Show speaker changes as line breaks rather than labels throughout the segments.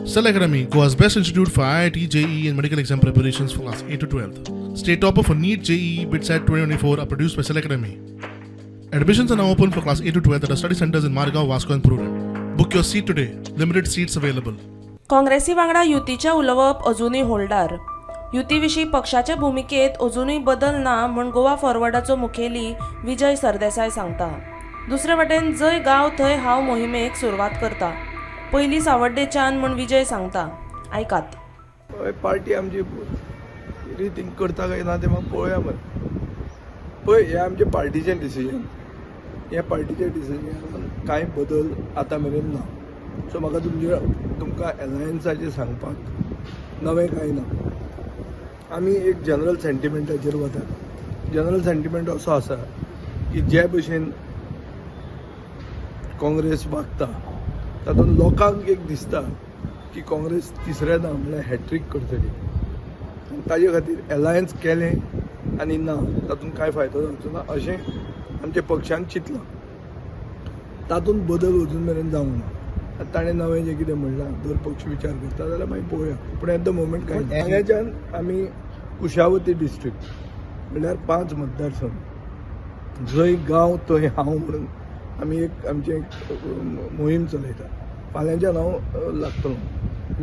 Cell Academy, Goa's best institute for IIT, JEE, and medical exam preparations for class 8 to 12. State topper for NEET, JEE, BITSAT 2024 are produced by Cell Academy. Admissions are now open for class 8 to 12 at our study centers in Margao, Vasco, and Prudent. Book your seat today. Limited seats available.
काँग्रेसी वांगडा युतीचें उलोवप अजुनूय holder. युती विशीं पक्षाचे भुमिकेंत अजुनूय बदल ना म्हूण गोवा फॉरवर्डाचो मुखेली विजय सरदेसाय सांगता. दुसरे वटेन जंय गांव थंय हांव मोहिमेक सुरवात करता, पयली सावड्डेच्यान म्हूण विजय सांगता. आयकात.
हय, पार्टी आमची रिथींक करता काय ना तें म्हाका पळोवया मरे. पळय, हें आमचें पार्टीचें डिसिजन. हें पार्टीचें डिसिजनान कांय बदल आतां मेरेन ना. सो म्हाका तुमकां एलायन्साचें सांगपाक नवें कांय ना. आमी एक जनरल सेंटिमेंटाचेर वतात. जनरल सेंटिमेंट असो आसा की जे भशेन काँग्रेस वागता, तातूंत लोकांक एक दिसता की काँग्रेस तिसऱ्यांदा म्हणल्यार हॅट्रीक करतली आनी ताजे खातीर एलायन्स केलें आनी ना, तातूंत कांय फायदो जावचो ना अशें आमच्या पक्षान चिंतलां. तातूंत बदल अजून मेरेन जावंक ना. आतां ताणें नवें जें कितें म्हणलां, दर पक्ष विचार करता जाल्यार मागीर पळोवया, पूण एट the moment कांय. हांगाच्यान आमी कुशावती डिस्ट्रिक्ट म्हणल्यार पांच मतदारसंघ, जंय गांव थंय हांव म्हणून आमी एक आमचें एक मोहीम चलयता. फाल्यांच्यान हांव लागतलो.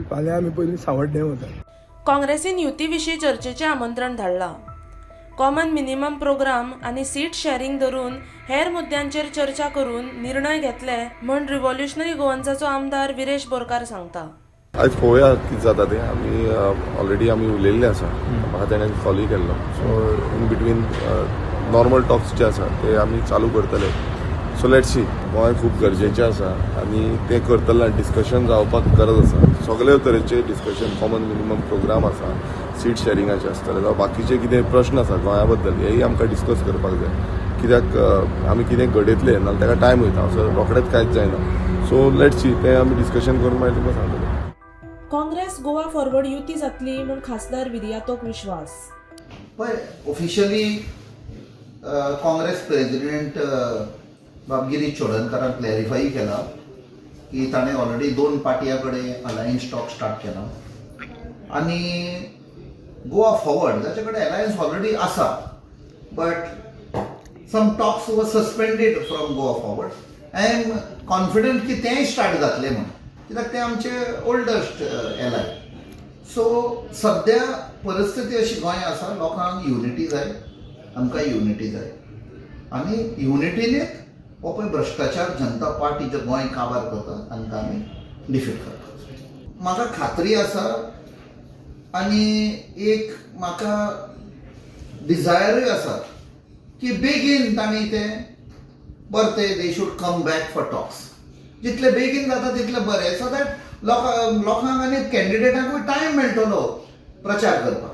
फाल्यां आमी पयलीं सांवड्डें वता.
काँग्रेसीन युती विशीं चर्चेचें आमंत्रण धाडलां. कॉमन मिनिमम प्रोग्राम आनी सीट शॅरिंग धरून हेर मुद्द्यांचेर चर्चा करून निर्णय घेतले म्हूण रिव्होल्युशनरी गोवन्साचो आमदार विरेश बोरकार सांगता.
आयज पळोवया कितें जाता तें. आमी ऑलरेडी आमी उलयल्ले आसा. म्हाका तेणें कॉलूय केल्लो. So in between normal talks जे आसा ते आमी चालू करतले. So let see. Goa खूब गरजेचें आसा आनी तें करतना डिस्कशन जावपाक गरज आसा. सगळे तरेचे डिस्कशन, कॉमन मिनिमम प्रोग्राम आसा, सीट शॅरिंगाचे आसतले जावं बाकीचे कितें प्रश्न आसा गोंया बद्दल, हेय आमकां डिस्कस करपाक जाय. कित्याक आमी कितें घडयतले नाल्यार ताका टायम वयता. असो रोखडेच कांयच जायना. सो let see, तें आमी डिस्कशन करून मागीर तुमकां सांगतले.
काँग्रेस गोवा फॉरवर्ड युती जातली म्हूण खासदार विरियातोक विश्वास.
पळय, ऑफिशियली काँग्रेस प्रेसिडेंट बाब गिरीश चोडणकारान क्लॅरिफाय केला की ताणें ऑलरेडी दोन पार्टयां कडेन अलायन्स टॉक स्टार्ट केला आनी गोवा फॉरवर्ड जाचे कडेन अलायन्स ऑलरेडी आसा, but some talks were suspended from Goa Forward. I am confident की तेंय स्टार्ट जातलें म्हूण, कित्याक ते आमचे ओल्डस्ट एलाय. सो सद्या परिस्थिती अशी गोंय आसा, लोकांक युनिटी जाय, आमकां युनिटी जाय आनी युनिटीनेच हो पळय भ्रश्टाचार जनता पार्टी जे गोंय काबार करता, तांकां आमी डिफीट करपाक जाय. म्हाका खात्री आसा आनी एक म्हाका डिजायरूय आसा की बेगीन तांणी तें परते they should come back for talks. जितले बेगीन जाता तितलें बरें, सो that लोकांक आनी कॅन्डिडेटांकूय टायम मेळटलो प्रचार करपाक.